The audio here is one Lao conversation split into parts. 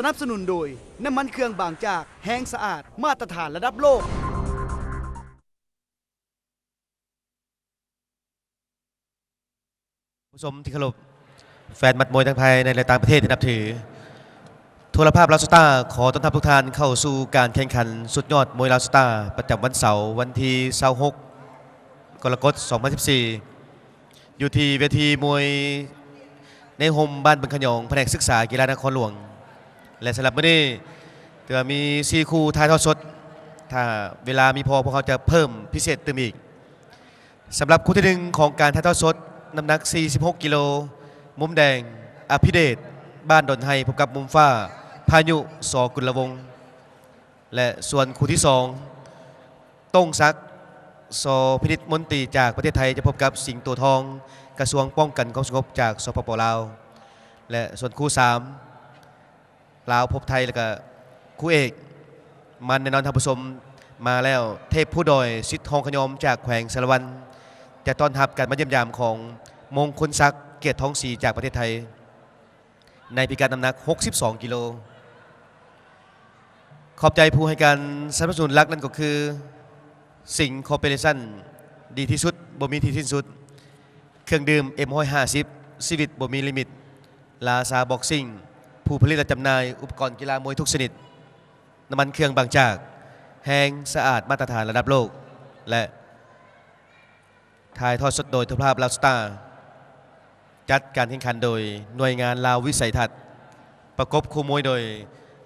ສະໜັບສະໜູນໂດຍ ນ້ຳມັນເຄື່ອງບາງຈາກ ແຮງສະອາດ ມາດຕະຖານລະດັບໂລກ. ຜູ້ຊົມທີ່ເຄົາລົບ, ແຟນໝັດມວຍທັງພາຍໃນ ແລະ ຕ່າງປະເທດທີ່ນັບຖື, ໂທລະພາບລາວສະຕາ ຂໍຕ້ອນຮັບທຸກທ່ານເຂົ້າສູ່ການແຂ່ງຂັນສຸດຍອດມວຍລາວສະຕາ ປະຈຳວັນເສົາ ວັນທີຊາວຫົກ ກໍລະກົດ ສອງພັນສິບສີ່ ຢູ່ທີ່ເວທີມວຍໃນຮົ່ມບ້ານບຶງຂະຫຍອງ ພະແນກສຶກສາກິລານະຄອນຫຼວງ ແລະ ສຳລັບມື້ນີ້ຖືວ່າມີສີ່ຄູ່ຖ່າຍທອດສົດ, ຖ້າເວລາມີພໍ ພວກເຮົາຈະເພີ່ມພິເສດຕື່ມອີກ. ສຳລັບຄູ່ທີໜຶ່ງຂອງການຖ່າຍທອດສົດ ນ້ຳໜັກສີ່ສິບຫົກກິໂລ, ມຸມແດງ ອະພິເດດ ບ້ານດອນໄຮ ພົບກັບມຸມຟ້າ ພາຍຸ ສ ກຸນລະວົງ ແລະ ສ່ວນຄູ່ທີສອງ ໂຕ້ງສັກ ສ ພິນິດມົນຕີ ຈາກປະເທດໄທ ຈະພົບກັບສິງໂຕທອງ ກະຊວງປ້ອງກັນຄວາມສະຫງົບ ຈາກ ສປປ ລາວ ແລະ ສ່ວນຄູ່ສາມ ລາວພົບໄທ ແລ້ວກະຄູ່ເອກ ມັນແນ່ນອນທ່ານຜູ້ຊົມ ມາແລ້ວ ເທບພູດອຍ ສິດທອງຂະຍອມ ຈາກແຂວງສາລະວັນ ຈະຕ້ອນຮັບການມາຢ້ຽມຢາມຂອງມົງຄົນສັກ ກຽດທອງສີ ຈາກປະເທດໄທ ໃນພິກັດນ້ຳໜັກຫົກສິບສອງກິໂລ. ຂອບໃຈຜູ້ໃຫ້ການສະໜັບສະໜູນຫຼັກນັ້ນກໍຄື ສິງ ຄໍເປເຣຊັນ ດີທີ່ສຸດ ບໍ່ມີທີ່ສິ້ນສຸດ, ເຄື່ອງດື່ມ ເອັມຮ້ອຍຫ້າສິບ ຊີວິດບໍ່ມີລິມິດ, ລາຊາ ບັອກຊິງ ຜູ້ຜະລິດ ແລະ ຈຳໜ່າຍອຸປະກອນກິລາມວຍທຸກຊະນິດ, ນ້ຳມັນເຄື່ອງບາງຈາກ ແຮງສະອາດມາດຕະຖານລະດັບໂລກ ແລະ ຖ່າຍທອດສົດໂດຍໂທລະພາບລາວສະຕາ, ຈັດການແຂ່ງຂັນໂດຍໜ່ວຍງານລາວວິໄສທັດ, ປະກົບຄູ່ມວຍໂດຍ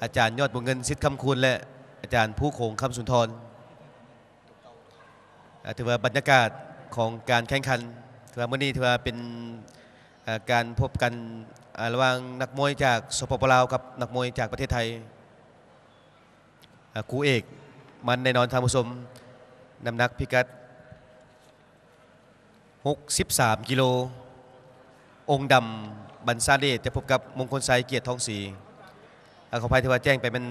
ອາຈານຍອດບົວເງິນ ສິດຄຳຄູນ ແລະ ອາຈານພູໂຂງ ຄຳສຸນທອນ. ອ່າ ຖືວ່າບັນຍາກາດຂອງການແຂ່ງຂັນ ຖືວ່າມື້ນີ້ຖືວ່າເປັນ ອ່າ ການພົບກັນ ອ່າ ລະຫວ່າງນັກມວຍຈາກ ສປປ ລາວ ກັບນັກມວຍຈາກປະເທດໄທ. ອ່າ ຄູ່ເອກມັນແນ່ນອນທ່ານຜູ້ຊົມ, ນ້ຳໜັກພິກັດຫົກສິບສາມກິໂລ, ອົງດຳ ບັນຊາເດດ ຈະພົບກັບມົງຄົນໄຊ ກຽດທອງສີ. ອ່າ ຂໍອະໄພທີ່ວ່າແຈ້ງໄປແມ່ນ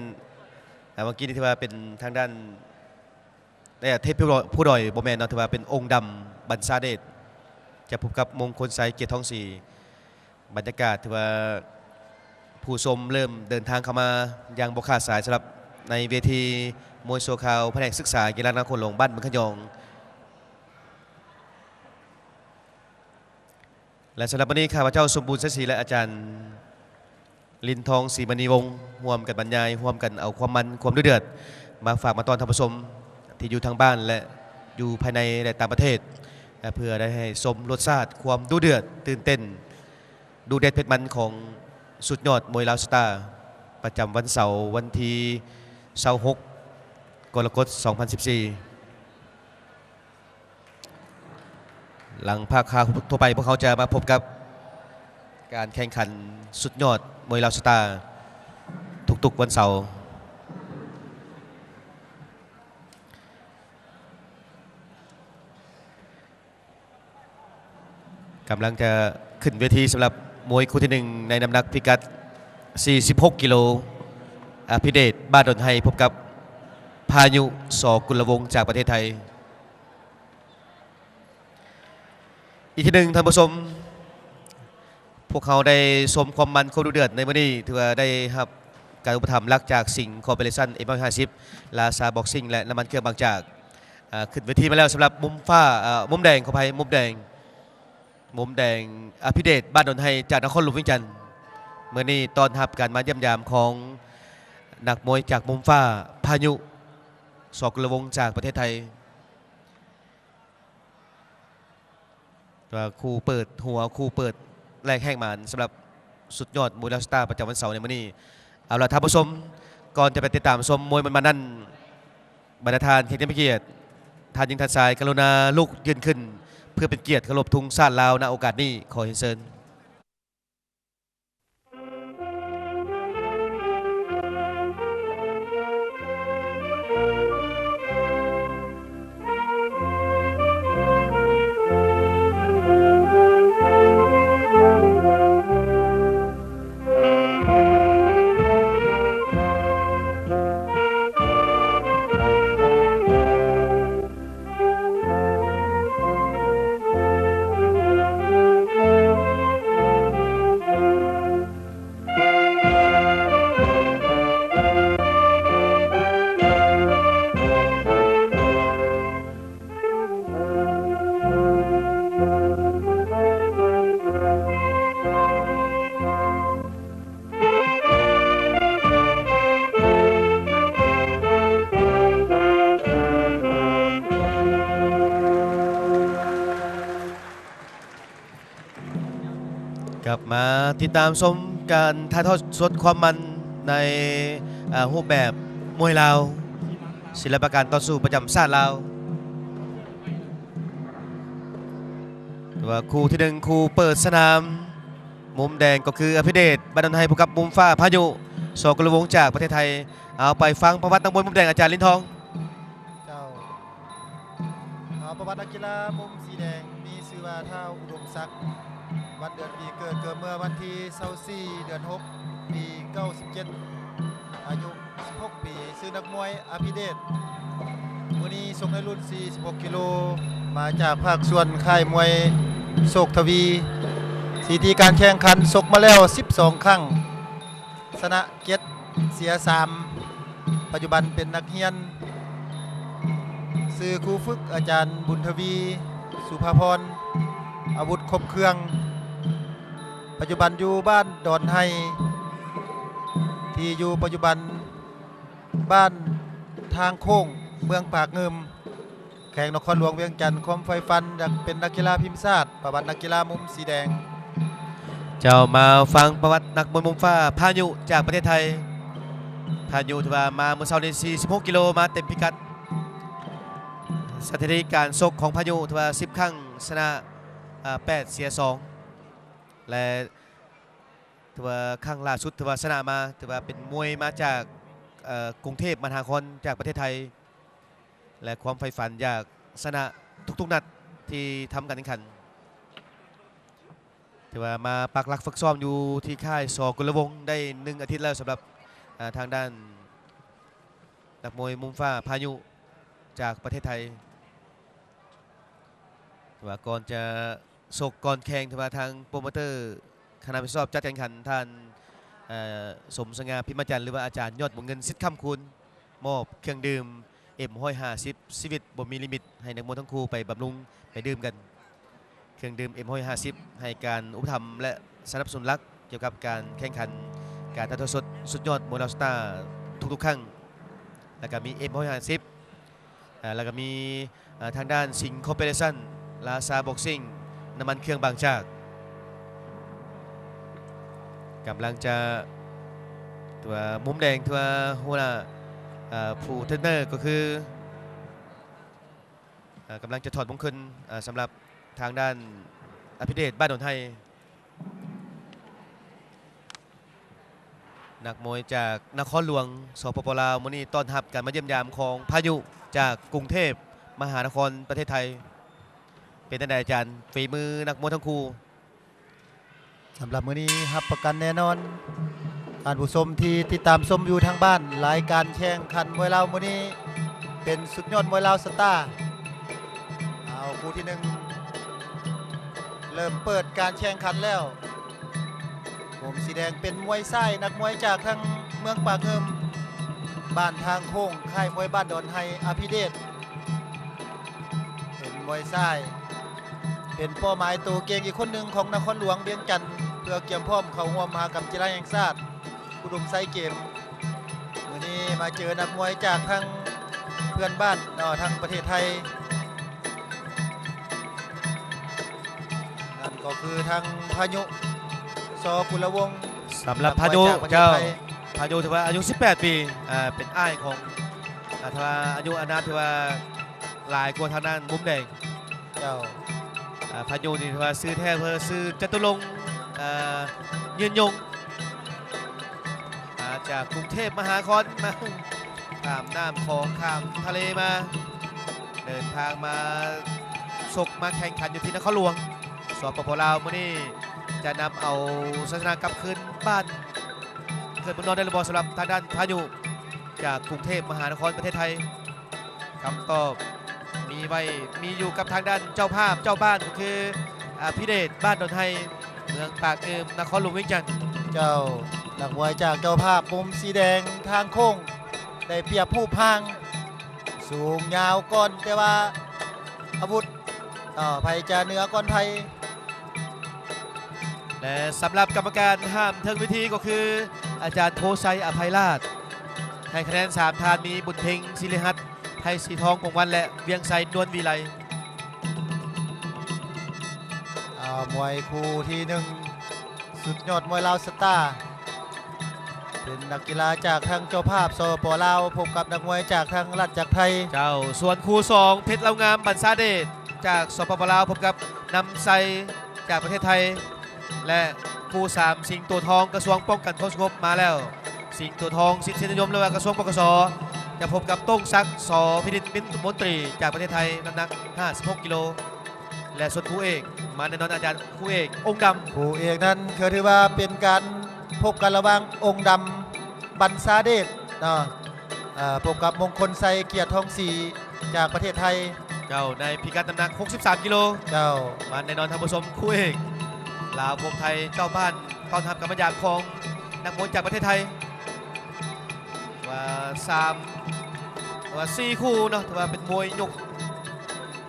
ອ່າ ເມື່ອກີ້ນີ້ທີ່ວ່າເປັນທາງດ້ານ ແຕ່ເທບພູດອຍ ພູດອຍບໍ່ແມ່ນເນາະ, ຖືວ່າເປັນອົງດຳ ບັນຊາເດດ ຈະພົບກັບມົງຄົນໄຊ ກຽດທອງສີ. ບັນຍາກາດຖືວ່າຜູ້ຊົມເລີ່ມເດີນທາງເຂົ້າມາຢ່າງບໍ່ຂາດສາຍ ສຳລັບໃນເວທີມວຍຊົ່ວຄາວ ພະແນກສຶກສາກິລານະຄອນຫຼວງ ບ້ານບຶງຂະຫຍອງ. ແລະ ສຳລັບມື້ນີ້ ຂ້າພະເຈົ້າ ສົມບູນ ໄຊສີ ແລະ ອາຈານ ລິນທອງ ສີມະນີວົງ ຮ່ວມກັນບັນຍາຍ, ຮ່ວມກັນເອົາຄວາມມັນ, ຄວາມດຸເດືອດ ມາຝາກມາຕ້ອນທ່ານຜູ້ຊົມທີ່ຢູ່ທາງບ້ານ ແລະ ຢູ່ພາຍໃນ ແລະ ຕ່າງປະເທດ, ເພື່ອໄດ້ໃຫ້ຊົມລົດຊາດຄວາມດຸເດືອດ, ຕື່ນເຕັ້ນ, ດຸເດັດເຜັດມັນຂອງສຸດຍອດມວຍລາວສະຕາ ປະຈຳວັນເສົາ ວັນທີຊາວຫົກ ກໍລະກົດ ສອງພັນສິບສີ່. ຫຼັງພາກຂ່າວທົ່ວໄປ, ພວກເຮົາຈະມາພົບກັບການແຂ່ງຂັນສຸດຍອດມວຍລາວສະຕາ ທຸກໆວັນເສົາ. ກຳລັງຈະຂຶ້ນເວທີສຳລັບມວຍຄູ່ທີໜຶ່ງ ໃນນ້ຳໜັກພິກັດສີ່ສິບຫົກກິໂລ, ອະພິເດດ ບ້ານດອນໄຮ ພົບກັບ ພາຍຸ ສ ກຸນລະວົງ ຈາກປະເທດໄທ. ອີກທີໜຶ່ງທ່ານຜູ້ຊົມ, ພວກເຮົາໄດ້ຊົມຄວາມມັນຄວາມດຸເດືອດໃນມື້ນີ້, ຖືວ່າໄດ້ຮັບການອຸປະຖຳຫຼັກຈາກສິງ ຄໍເປເຣຊັນ ເອັມຮ້ອຍຫ້າສິບ, ລາຊາ ບັອກຊິງ ແລະ ນ້ຳມັນເຄື່ອງບາງຈາກ. ອ່າ ຂຶ້ນເວທີມາແລ້ວສຳລັບມຸມຟ້າ, ອ່າ ມຸມແດງ, ຂໍອະໄພ, ມຸມແດງ, ມຸມແດງ ອະພິເດດ ບ້ານດອນໄຮ ຈາກນະຄອນຫຼວງວຽງຈັນ. ມື້ນີ້ຕ້ອນຮັບການມາຢ້ຽມຢາມຂອງນັກມວຍຈາກມຸມຟ້າ ພາຍຸ ສ ກຸນລະວົງ ຈາກປະເທດໄທ. ວ່າຄູ່ເປີດຫົວ, ຄູ່ເປີດແລກແຮງໝານ ສຳລັບສຸດຍອດມວຍລາວສະຕາ ປະຈຳວັນເສົາໃນມື້ນີ້. ເອົາລະທ່ານຜູ້ຊົມ, ກ່ອນຈະໄປຕິດຕາມຊົມມວຍມັນໆນັ້ນ, ບັນດາທ່ານແຂກທີ່ມີກຽດ, ທ່ານຍິງ ທ່ານຊາຍ, ກະລຸນາລຸກຢືນຂຶ້ນ ເພື່ອເປັນກຽດເຄົາລົບທຸງຊາດລາວ ນະໂອກາດນີ້. ຂໍຮຽນເຊີນ. ຕິດຕາມຊົມການຖ່າຍທອດສົດຄວາມມັນໃນ ເອີ ຮູບແບບມວຍລາວ ສິລະປະການຕໍ່ສູ້ປະຈຳຊາດລາວ. ແຕ່ວ່າຄູ່ທີໜຶ່ງ ຄູ່ເປີດສະໜາມ ມຸມແດງກໍຄືອະພິເດດ ບ້ານດອນໄຮ ພົບກັບມຸມຟ້າ ພາຍຸ ສ ກຸລະວົງ ຈາກປະເທດໄທ. ເອົາໄປຟັງປະຫວັດນັກມວຍມຸມແດງ ອາຈານ ລິນທອງ. ເຈົ້າ. ເອົາປະຫວັດນັກກິລາມຸມສີແດງ ມີຊື່ວ່າ ທ້າວ ອຸດົມສັກ ວັນເດືອນປີເກີດ ເກີດເມື່ອວັນທີຊາວສີ່ ເດືອນຫົກ ປີເກົ້າສິບເຈັດ ອາຍຸສິບຫົກປີ ຊື່ນັກມວຍອະພິເດດ ມື້ນີ້ຊົກໃນລຸ້ນສີ່ສິບຫົກກິໂລ ມາຈາກພາກສ່ວນຄ້າຍມວຍໂຊກທະວີ ສະຖິຕິການແຂ່ງຂັນຊົກມາແລ້ວສິບສອງຄັ້ງ ຊະນະເຈັດ ເສຍສາມ ປັດຈຸບັນເປັນນັກຮຽນ ຊື່ຄູຝຶກອາຈານບຸນທະວີ ສຸພາພອນ ອາວຸດຄົບເຄື່ອງ ປັດຈຸບັນຢູ່ບ້ານດອນໄຮ ທີ່ຢູ່ປັດຈຸບັນບ້ານທາງໂຄ້ງ ເມືອງປາກງື່ມ ແຂວງນະຄອນຫຼວງວຽງຈັນ. ຄວາມໃຝ່ຝັນຢາກເປັນນັກກິລາທີມຊາດ ປະຫວັດນັກກິລາມຸມສີແດງ. ເຈົ້າ ມາຟັງປະຫວັດນັກມວຍມຸມຟ້າ ພາຍຸ ຈາກປະເທດໄທ. ພາຍຸ ຖືວ່າມາມື້ເຊົ້ານີ້ສີ່ສິບຫົກກິໂລ ມາເຕັມພິກັດ. ສະຖິຕິການຊົກຂອງພາຍຸ ຖືວ່າສິບຄັ້ງ ຊະນະ ເອີ ແປດ ເສຍສອງ ແລະ ຖືວ່າຄັ້ງລ່າສຸດ ຖືວ່າຊະນະມາ ຖືວ່າເປັນມວຍມາຈາກ ເອີ ກຸງເທບມະຫານະຄອນ ຈາກປະເທດໄທ ແລະ ຄວາມໃຝ່ຝັນຢາກຊະນະທຸກໆນັດທີ່ທຳການແຂ່ງຂັນ. ຖືວ່າມາປັກຫຼັກຝຶກຊ້ອມຢູ່ທີ່ຄ້າຍ ສ ກຸລະວົງ ໄດ້ໜຶ່ງອາທິດແລ້ວ ສຳລັບ ເອີ ທາງດ້ານນັກມວຍມຸມຟ້າ ພາຍຸ ຈາກປະເທດໄທ. ຖືວ່າກ່ອນຈະ ຊົກກ່ອນແຂ່ງ ຖືວ່າທາງໂປຣໂມເຕີ ຄະນະຜິດຊອບຈັດການແຂ່ງຂັນ ທ່ານ ເອີ ສົມສະຫງ່າ ພິມມະຈັນ ຫຼືວ່າອາຈານຍອດວົງເງິນ ສິດຄຳຄູນ ມອບເຄື່ອງດື່ມ ເອັມຮ້ອຍຫ້າສິບ ຊີວິດບໍ່ມີລິມິດ ໃຫ້ນັກມວຍທັງຄູ່ໄປບຳລຸງ ໄປດື່ມກັນ. ເຄື່ອງດື່ມ ເອັມຮ້ອຍຫ້າສິບ ໃຫ້ການອຸປະຖຳ ແລະ ສະໜັບສະໜູນຫຼັກກ່ຽວກັບການແຂ່ງຂັນ ການຖ່າຍທອດສົດສຸດຍອດມວຍລາວສະຕາທຸກໆຄັ້ງ ແລ້ວກໍມີ ເອັມຮ້ອຍຫ້າສິບ ເອີ ແລ້ວກໍມີ ເອີ ທາງດ້ານສິງຄອເປເຣຊັນ ລາຊາບັອກຊິງ ນ້ຳມັນເຄື່ອງບາງຈາກ ກຳລັງຈະ ຕົວມຸມແດງ ຕົວຫົວໜ້າ ເອີ ຜູ້ເທຣນເນີກໍຄື ເອີ ກຳລັງຈະຖອດມົງຄຸນ ເອີ ສຳລັບທາງດ້ານອະພິເດດ ບ້ານດອນໄຮ. ນັກມວຍຈາກນະຄອນຫຼວງ ສປປ ລາວ ມື້ນີ້ຕ້ອນຮັບການມາຢ້ຽມຢາມຂອງພາຍຸຈາກກຸງເທບມະຫານະຄອນປະເທດໄທ. ເປັນຈັ່ງໃດອາຈານ ຝີມືນັກມວຍທັງຄູ່? ສຳລັບມື້ນີ້ຮັບປະກັນແນ່ນອນ ທ່ານຜູ້ຊົມທີ່ຕິດຕາມຊົມຢູ່ທາງບ້ານ, ລາຍການແຂ່ງຂັນມວຍລາວມື້ນີ້ເປັນສຸດຍອດມວຍລາວສະຕາ. ເອົາ ຄູ່ທີໜຶ່ງ ເລີ່ມເປີດການແຂ່ງຂັນແລ້ວ. ມຸມສີແດງເປັນມວຍຊາຍ ນັກມວຍຈາກທາງເມືອງປາກງື່ມ ບ້ານທາງໂຄ້ງ ຄ້າຍມວຍບ້ານດອນໄຮ ອະພິເດດ ເປັນມວຍຊາຍ ເປັນເປົ້າໝາຍໂຕເກັ່ງອີກຄົນໜຶ່ງຂອງນະຄອນຫຼວງວຽງຈັນ ເພື່ອກຽມພ້ອມເຂົ້າຮ່ວມມະຫະກຳກິລາແຫ່ງຊາດ ອຸດົມໄຊເກມ. ມື້ນີ້ມາເຈີນັກມວຍຈາກທາງເພື່ອນບ້ານເນາະ ທາງປະເທດໄທ. ນັ້ນກໍຄືທາງພາຍຸ ສ ກຸລະວົງ ສຳລັບພາຍຸ ນັກມວຍຈາກປະເທດໄທ ເຈົ້າ ພາຍຸຖືວ່າອາຍຸສິບແປດປີ ເປັນອ້າຍຂອງ ເອີ ຖືວ່າອາຍຸອານາມຖືວ່າຫຼາຍກວ່າທາງດ້ານມຸມແດງ. ເຈົ້າ ອາ ພາຍຸນີ້ຖືວ່າຊື່ແທ້ເພິ່ນຊື່ຈະຕຸລົງ ເອີ ຍືນຍົງ ມາຈາກກຸງເທບມະຫານະຄອນ ມາຂ້າມນ້ຳຂອງ ຂ້າມທະເລມາ ເດີນທາງມາຊົກມາແຂ່ງຂັນຢູ່ທີ່ນະຄອນຫຼວງ ສປປ ລາວ. ມື້ນີ້ຈະນຳເອົາໄຊຊະນະກັບຄືນບ້ານເກີດເມືອງນອນໄດ້ຫຼືບໍ່ ສຳລັບທາງດ້ານພາຍຸ ຈາກກຸງເທບມະຫານະຄອນປະເທດໄທ? ຄຳຕອບມີໄວ້ ມີຢູ່ກັບທາງດ້ານເຈົ້າພາບເຈົ້າບ້ານ ກໍຄືອະພິເດດ ບ້ານດອນໄຮ ເມືອງປາກງື່ມ ນະຄອນຫຼວງວຽງຈັນ. ເຈົ້າ ນັກມວຍຈາກເຈົ້າພາບ ມຸມສີແດງ ທາງໂຄ້ງ ໄດ້ປຽບຮູບຮ່າງ ສູງຍາວກ່ອນ ແຕ່ວ່າອາວຸດ ເອີ ໃຜຈະເໜືອກ່ອນໃຜ? ແລະ ສຳລັບກຳມະການຫ້າມເທິງເວທີກໍຄືອາຈານໂພໄຊ ອະໄພລາດ ໃຫ້ຄະແນນສາມທ່ານ ມີບຸນເພັງ ສິລິຫັດ ໄພສີທອງ ກົງວັນ ແລະ ວຽງໄຊ ນວນວິໄລ. ເອົາ ມວຍຄູ່ທີໜຶ່ງ ສຸດຍອດມວຍລາວສະຕາ ເປັນນັກກິລາຈາກທາງເຈົ້າພາບ ສປປ ລາວ ພົບກັບນັກມວຍຈາກທາງລາດຈັກໄທ. ເຈົ້າ ສ່ວນຄູ່ສອງ ເພັດລາວງາມ ບັນຊາເດດ ຈາກ ສປປ ລາວ ພົບກັບ ນຳໄຊ ຈາກປະເທດໄທ ແລະ ຄູ່ສາມ ສິງໂຕທອງ ກະຊວງປ້ອງກັນຄວາມສະຫງົບມາແລ້ວ. ສິງໂຕທອງ ສິດທິມະນຸດຍມ ຫຼືວ່າກະຊວງ ປກສ ຈະພົບກັບ ໂຕ້ງສັກ ສ ພິນິດ ມິນມົນຕີ ຈາກປະເທດໄທ ນ້ຳໜັກຫ້າສິບຫົກກິໂລ. ແລະ ສ່ວນຄູ່ເອກ ມາແນ່ນອນ ອາຈານ ຄູ່ເອກ ອົງດຳ. ຄູ່ເອກນັ້ນ ກໍຖືວ່າເປັນການພົບກັນລະຫວ່າງອົງດຳ ບັນຊາເດດເນາະ ເອີ ພົບກັບ ມົງຄົນໄຊ ກຽດທອງສີ ຈາກປະເທດໄທ. ເຈົ້າ ໃນພິກັດນ້ຳໜັກຫົກສິບສາມກິໂລ. ເຈົ້າ ມາແນ່ນອນ ທ່ານຜູ້ຊົມ ຄູ່ເອກ ລາວພົບໄທ ເຈົ້າບ້ານຕ້ອນຮັບການມາຢາມຂອງນັກມວຍຈາກປະເທດໄທ. ວ່າສາມ ວ່າສີ່ຄູ່ເນາະ ຖືວ່າເປັນມວຍຍົກ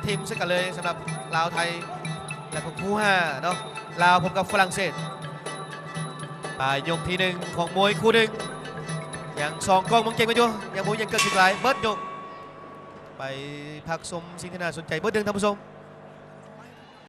ທີມໃສ່ກັນເລີຍ ສຳລັບລາວໄທ ແລະ ກໍຄູ່ຫ້າເນາະ ລາວພົບກັບຝຣັ່ງເສດ. ປາຍຍົກທີໜຶ່ງຂອງມວຍຄູ່ໜຶ່ງ ຍັງສອງກ້ອງມອງເກັງກັນຢູ່ ຍັງບໍ່ມີຫຍັງເກີດຂຶ້ນຫຼາຍ ເບິດຍົກ. ໄປພັກຊົມສິ່ງທີ່ໜ້າສົນໃຈເບິດໜຶ່ງ ທ່ານຜູ້ຊົມ.